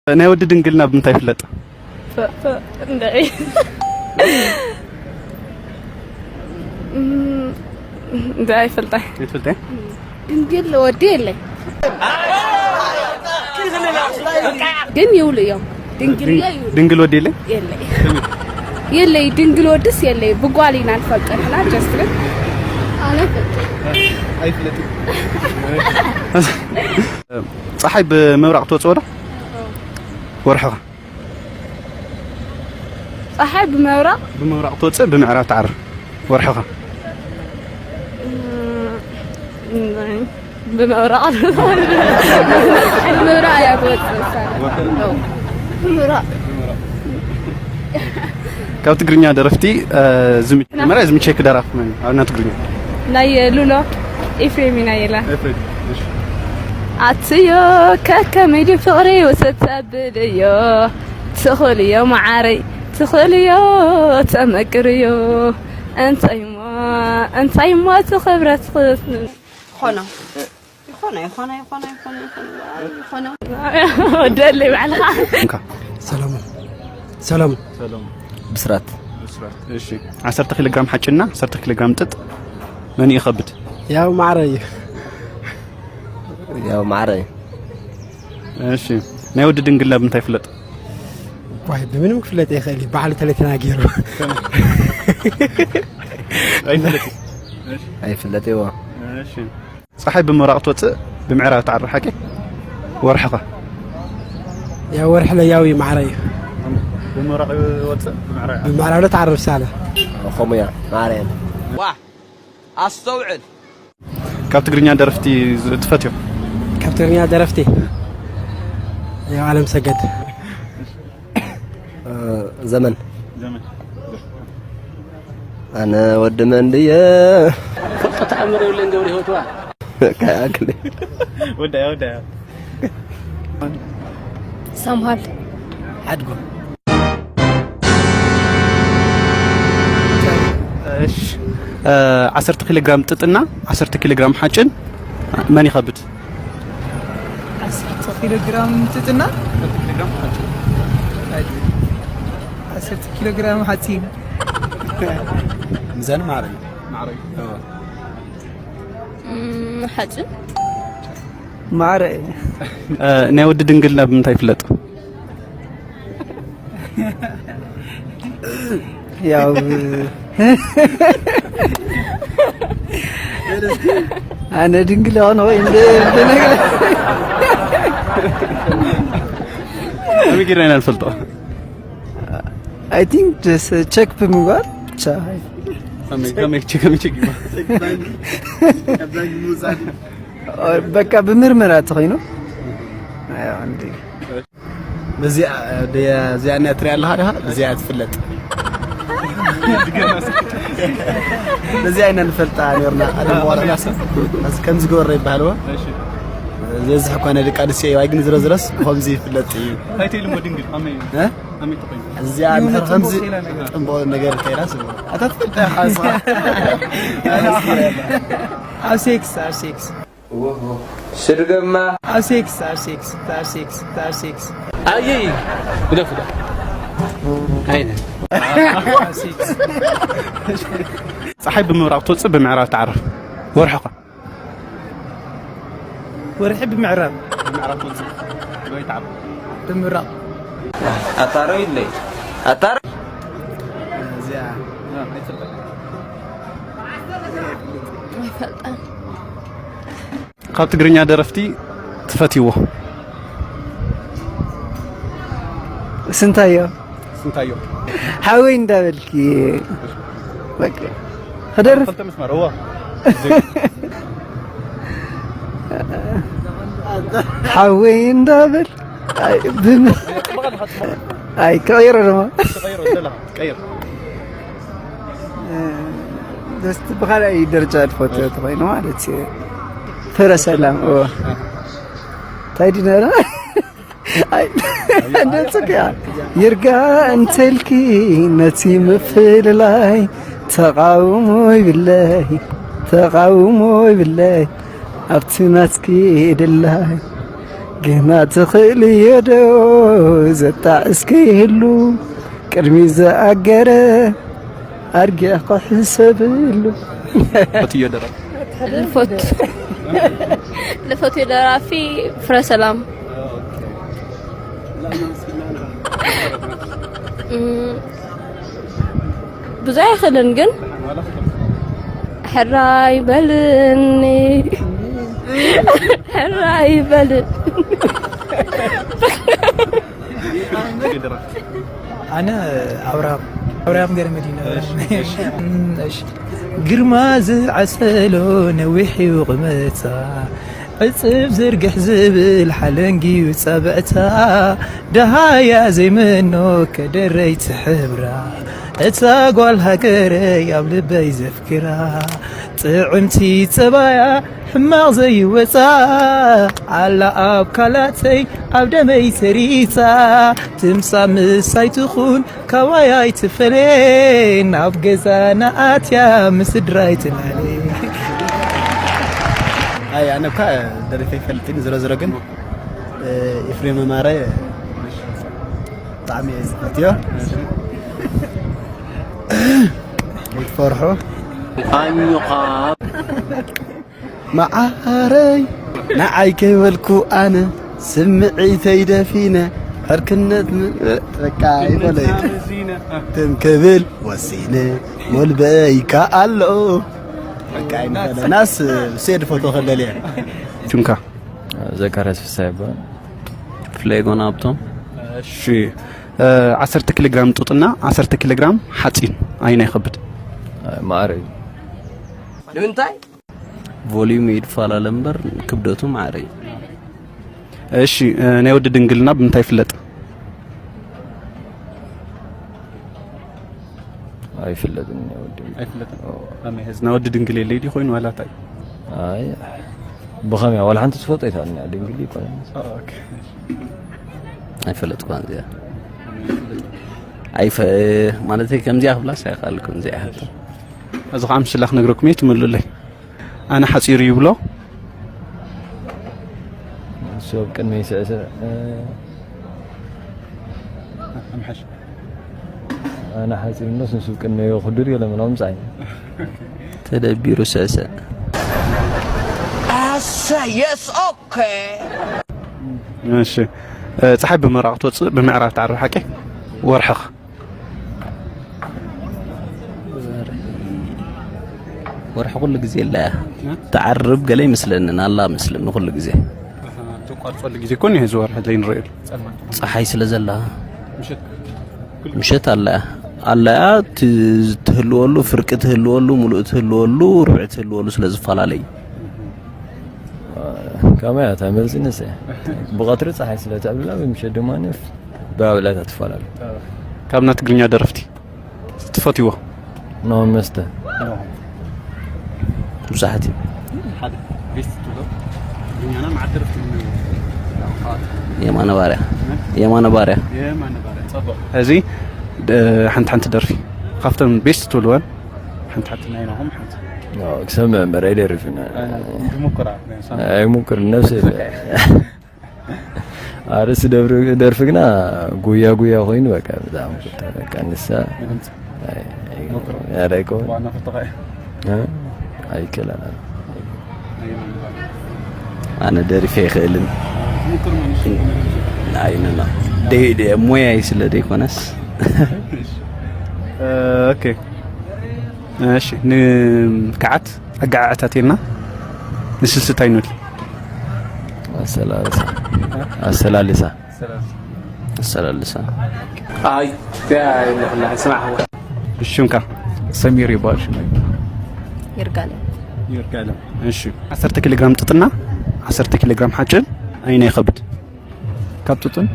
ናይ ወዲ ድንግልና ብምንታይ ይፍለጥ? እንደ እንደ ኣይፈልጣይ። ይትፍልጠ? ድንግል ወዲ የለይ። ግን ይውሉ እዮም። ድንግል ይውሉ ድንግል ወዲ የለይ? የለይ። የለይ፣ ድንግል ወድስ የለይ። ብጓል ኢና ንፈልጠን ኢና። ጀስት ግን ኣነ ፈልጠ ኣይፍለጥ። ፀሓይ ብምብራቕ ትወፅኦ ዶ? ወርሕኻ? ፀሓይ ብምብራቕ ብምብራቕ ትወፅእ ብምዕራብ ትዓርብ። ወርሕኻ? ብምብራቕ ብምብራቕ እያ ትወፅእ። ምብራቕ ካብ ትግርኛ ደረፍቲ ዝምቸ ደራፍ መን ኣብ ትግርኛ? ናይ ሉሎ ኤፍሬም ኢና የላ። ኤፍሬም። ኣትዮ ከከመይ ድዩ ፍቕሪ ውሰድ ተብልዮ ትኽእልዮ መዓረይ ትኽእልዮ ተመቅርዮ። እንታይ እሞ እንታይ እሞ እቲ ክብረት ኾኖ ይኾነ ይኾነ ይኾነ ይኾነ ይኾነ ይኾነ ወደለይ ባዕልኻ። ሰለሙን ሰለሙን ብስራት። እሺ፣ ዓሰርተ ኪሎ ግራም ሓጭና ዓሰርተ ኪሎ ግራም ጥጥ መን ይኸብድ? ያው ማዕረ እዩ። ያው ማዕረ እዩ። እሺ፣ ናይ ወዲ ድንግልና ብምንታይ ይፍለጥ? ዋይ ብምንም ክፍለጥ ይኽእል እዩ። ባዕሉ ተለይ ተናጊሩ። ኣይፍለጥን። ኣይፍለጥ ይዋ። እሺ፣ ፀሓይ ብምብራቕ ትወፅእ ብምዕራብ ትዓርብ ሓቂ? ወርሕኻ? ያው ወርሒ ለያዊ ማዕረ እዩ። ብምብራቕ ይወፅእ ብምዕራብ ይዓርብ። ብምዕራብ ለትዓርብ ሳለ ከምኡ እያ ማዕረ እያ። ዋ ኣስተውዕል። ካብ ትግርኛ ደረፍቲ ትፈትዮ? ካብ ትግርኛ ደረፍቲ ያው ኣለም ሰገድ ዘመን ዘመን። ኣነ ወዲ መን ድየ ፍልጠት ኣእምሮ የብለን ገብረ ህይወት ዋ ከኣክል ወዳያ ወዳያ። ሰምሃል ሓድጎ እሺ፣ እ፣ ዓሰርተ ኪሎ ግራም ጥጥና ዓሰርተ ኪሎ ግራም ሓጭን መን ይኸብድ? ዓሰርተ ኪሎ ግራም ጥጥና ዓሰርተ ኪሎ ግራም ሓፂን ምዘን ማዕረ እዩ። ሓጭን ማዕረ እ፣ ናይ ወዲ ድንግልና ብምንታይ ይፍለጥ? ያው ኣነ ድንግል ሆነ ወይ እንደ ነገር ከመይ ጌርና ኢና ንፈልጦ? I think just check ብምግባር ብቻ ከመይ ከመይ ቼክ ከመይ ቼክ ይባል? በቃ ብምርመራ ተኾይኑ ያው እንዴ በዚኣ እዚኣ እኒኣ ትሪኣ ኣለኻ ዲኻ? እዚኣ ትፍለጥ በዚኣ ኢና ንፈልጣ ነርና። ኣደ በኋላ ሰብ ከምዚ ገበረ ይበሃል ዎ። ዘዝሕ እኳ ናይ ደቂ ኣንስትዮ ይዋይ ግን ዝረዝረስ ብኸምዚ ይፍለጥ እዩ። እንታይ ትብል እሞ ድንግል? ከመይ እዩ? እ? ከመይ ተኾይኑ? እዚኣ እንድሕር ከምዚ ጥንቦ ነገር ከይዳስ ኣታ ትፈልጣ ኢኻ ንስኻ። ኣብ ሴክስ ኣብ ሴክስ ስድገማ ኣብ ሴክስ ኣብ ሴክስ ኣብ ሴክስ ኣብ ሴክስ ኣየይ ግደፍ ዳ ኣይነ ኣብ ሴክስ ፀሓይ ብምብራቕ ትወፅእ ብምዕራብ ትዓርብ። ወርሕኻ? ወርሒ ብምዕራብ ብምዕራብ ትወፅእ ወይ ትዓርብ? ብምብራቕ ኣታሮ ይለይ ኣታሮ እዚኣ ኣይፈልጣን። ካብ ትግርኛ ደረፍቲ ትፈትይዎ? ስንታዮ ስንታዮ። ሓወይ እንዳበልኪ በቃ ክደርፍ ክልተ መስመር እዋ። ሓወይ እንዳበል ኣይ ክቕይሮ ድማ ትቀይሮ ዘለኻ ትቀይር። ደስቲ ብኻልኣይ ደረጃ ዝፈትዮ ተኾይኑ ማለት እዩ። ፍረ ሰላም እዎ እንታይ ድዩ ነረ? ደምፅካ ይርጋ እንተልኪ ነቲ ምፍልላይ ተቃውሞ ይብለይ ተቃውሞ ይብለይ ኣብቲ ናትኪ ድላይ ይህና ትኽእል እየ ዶ ዘጣዕስ ከይህሉ ቅድሚ ዝኣገረ ኣርጊዕካ ሕሰብሉ። ፈትዮ ደራፊ። ልፈት-፣ ልፈትዮ ደራፊ ፍረ ሰላም። እም፣ ብዙ ኣይኽእልን ግን፣ ሕራይ በልኒ፣ ሕራይ በልኒ። ኣነ ኣብርሃም፣ ኣብርሃም ገረመድህን። እሺ፣ እሺ። እም፣ እሺ። ግርማ ዝዓሰሎ ነዊሕ እዩ ቁመታ፣ ዕጽፍ ዝርግሕ ዝብል ሓለንጊዩ ጸብዕታ፣ ደሃያ ዘይመኖ ከደረይ ትሕብራ፣ እታ ጓል ሃገረይ ኣብ ልበይ ዘፍክራ፣ ጥዕምቲ ጸባያ ሕማቕ ዘይወጻ፣ ኣላ ኣብ ካላተይ ኣብ ደመይ ሰሪጻ፣ ትምጻእ ምሳይ ትኹን ካባይ ኣይትፈለ፣ ናብ ገዛና ኣትያ ምስ ስድራይ ትላለ። ኣይ፣ ኣነ እኳ ደሪፈ ይፈልጥን፣ ዝሮ ዝሮ ግን፣ እ፣ ኤፍሬም ኣማረ ብጣዕሚ እየ ዝፈትዮ። ኣይትፈርሑ። ኣኞኻ። መዓረይ፣ ንዓይ ከይበልኩ ኣነ ስምዒተይ ደፊነ፣ ዕርክነት ም-፣ በቃ ይበለይ። ትም ክብል ወሲነ፣ ሞልበይካ ኣሎ። በቃ ኣይንፈለናስ፣ ሴድ ፎቶ ከለልየ። ቹንካ። ዘካርያስ ፍስሃ ይባላል። ፍለይ ጎና ሃብቶም። እሺ፣ እ፣ ዓሰርተ ኪሎ ግራም ጡጥና ዓሰርተ ኪሎ ግራም ሓፂን ኣየናይ ይኸብድ? ማዕረ እዩ። ንምንታይ? ቮሊዩም ይፈላለ እምበር ክብደቱ ማዕረ እዩ። እሺ፣ እ፣ ናይ ወዲ ድንግልና ብምንታይ ይፍለጥ? ኣይፍለጥን ናይ ወዲ። ኣይፍለጥን? ኦ። ከመይ፣ ሕዚ ናይ ወዲ ድንግል የለይ ድዩ ኮይኑ ዋላ እንታይ? ኣይ፣ ብኸመይ? ዋላ ሓንቲ ትፈልጦ ኣይትኣልን እያ፣ ድንግል ይኮነ። ኦ፣ ኦኬ። ኣይፈለጥኳን እዚኣ። ኣይፈ-፣ ማለተይ ከምዚኣ ክብላስ ኣይኽኣልኩን እዚኣ ሕቶ። እዚ ከዓ ምስላ ክነግረኩም እየ፣ ትምሉለይ። ኣነ ሓፂር ይብሎ። ንሱ ኣብ ቅድመይ ስዕስዕ፣ እ፣ ኣምሓሽ። ኣነ ሓፂር እምበስ ንሱ ኣብ ቅድመይ ክድር ገለ ምናምን ምፃይ። ተደቢሩ ስዕስዕ። ኣሰ፣ የስ፣ ኦኬ። እሺ፣ እ፣ ፀሓይ ብምብራቕ ትወፅእ፣ ብምዕራብ ትዓርብ ሓቂ? ወርሕኽ? ወርሒ ኩሉ ግዜ ኣላ እያ። እ? ትዓርብ ገለ ይመስለኒ፣ ናላ መስለኒ ኩሉ ግዜ። ኣሃ፣ ትቋርፀሉ ግዜ እኮ እኒሀ፣ እዚ ወርሒ ዘይንርእየሉ። ፀሓይ ስለ ዘላ። ምሸት። ምሸት ኣላ እያ። ኣላ እያ፣ ት-፣ ትህልወሉ፣ ፍርቂ ትህልወሉ፣ ሙሉእ ትህልወሉ፣ ርብዒ ትህልወሉ ስለ ዝፈላለዩ። ከመይ እያ እታ መልሲ ንስ እያ። ብቐትሪ ፀሓይ ስለ ተዕብላ፣ ብምሸት ድማ ንፍ-፣ ብኣብላታ ትፈላለ። ካብ ናይ ትግርኛ ደረፍቲ ትፈትይዎ? ኖ መስተ። ብዙሓት እዩ። ሓደ ቤስት ትብሎ ትግርኛና መዓት ደረፍቲ ምን የማነ ባርያ። እ? የማነ ባርያ። የማነ ባርያ። ጸቡቕ። እዚ ደ-፣ ሓንቲ ሓንቲ ደርፊ ካብተን ቤስት ትብልወን ሓንቲ ሓንቲ ናይ ናሆም ሓንቲ። ኖ፣ ክሰምዕ እምበር ኣይደርፍን። ኣይ፣ ክሙኩራ፣ ኣይሙኩር ነብሲ። ኣርእስቲ ደብሪ-፣ ደርፊ ግና ጉያ ጉያ ኮይኑ በቃ ብጣዕሚ በቃ ንሳ ኣይ፣ ኣይ፣ ሞክሮ። ኧረ ኣይኮን። ዋና ፈተኻ እያ። እ? ኣይከላን። ኣነ ደሪፈ ኣይኽእልን። ሞክር ማለት ነው። ኣይ፣ ኖ፣ ኖ። ደይ-፣ ደይ-፣ ሞያይ ስለ ደይኮነስ። እ፣ ኦኬ። እሺ፣ ንከዓት ኣገዓዕታት ኢልና ንስልስታይ ንብል። ኣሰላልሳ። ኣሰላልሳ። ኣሰላልሳ። ኣይ፣ ኣይ፣ ስማዕ። ሽምካ? ሰሚር ይባል ሽመይ። ይርጋለም። ይርጋለም። እሺ፣ ዓሰርተ ኪሎ ግራም ጥጥና ዓሰርተ ኪሎ ግራም ሓጭን ኣየናይ ይኸብድ? ካብ ጡጥን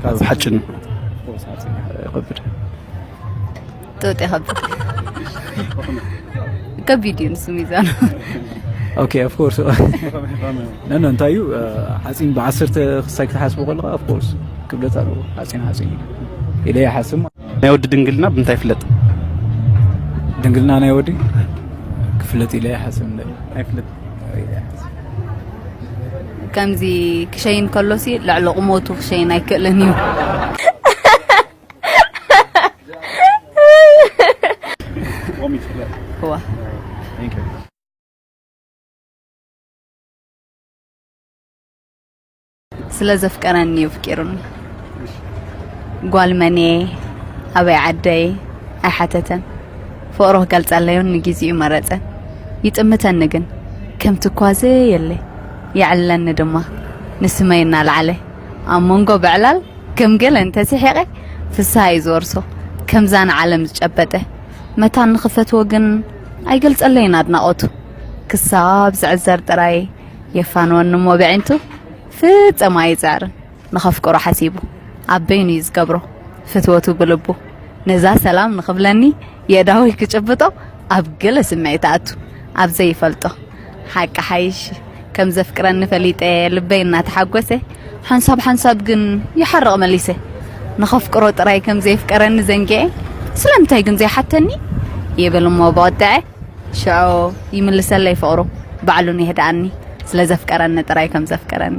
ካብ ሓጭን። ከብድ። ጡጥ ይኸብድ። ከቢድ እዩ ንሱ ሚዛኑ። ኦኬ፣ ኦፍ ኮርስ። ኖ፣ ኖ፣ እንታይ እዩ፣ እ፣ ሓፂን ብዓሰርተ ክሳይ ክትሓስቦ ከለኻ፣ ኦፍ ኮርስ፣ ክብደት ኣለዎ። ሓፂን፣ ሓፂን እዩ። ኢለ ይሓስብ። ናይ ወዲ ድንግልና ብምንታይ ይፍለጥ? ድንግልና ናይ ወዲ ክፍለጥ ኢለ ይሓስብ እንደ። ኣይፍለጥ። ኢለ ይሓስብ። ከምዚ ክሸይን ከሎሲ ልዕሊ ቁመቱ ክሸይን ኣይክእልን እዩ። Want me to play? እዋ Thank you. ስለ ዘፍቀረኒ እዩ ኣፍቂሩኒ። ጓል መን እየ ኣበይ ዓደይ ኣይሓተተን። ፍቕሩ ክገልጸለይ እውን ንግዜኡ መረጸ። ይጥምተኒ ግን ከም ትኳዘ የለ የዕልለኒ ድማ ንስመይ እናለዓለ ኣብ መንጎ ብዕላል ከም ገለ እንተስሒቐ ፍስሃ እዩ ዝወርሶ ከምዛ ንዓለም ዝጨበጠ መታን ንኽፈትዎ ግን ኣይገልጸለይን ኣድናቖቱ ክሳብ ዝዕዘር ጥራይ የፋንወኒ እሞ ብዒንቱ ፍጸም ኣይጽዕርን ንኸፍቅሮ ሓሲቡ ኣብ በይኑ እዩ ዝገብሮ ፍትወቱ ብልቡ ነዛ ሰላም ንኽብለኒ የእዳወይ ክጭብጦ ኣብ ገለ ስምዒት ኣቱ ኣብ ዘይፈልጦ ሓቂ ሓይሽ ከም ዘፍቅረኒ ፈሊጠ ልበይ እናተሓጎሰ ሓንሳብ ሓንሳብ ግን ይሓርቕ መሊሰ ንኸፍቅሮ ጥራይ ከም ዘየፍቀረኒ ዘንጊዐ ስለምንታይ ግን ዘይሓተኒ ይብል እሞ ብቑጥዐ ሽዑ ይምልሰለይ ፍቕሩ ባዕሉን የህድኣኒ ስለ ዘፍቀረኒ ጥራይ ከም ዘፍቀረኒ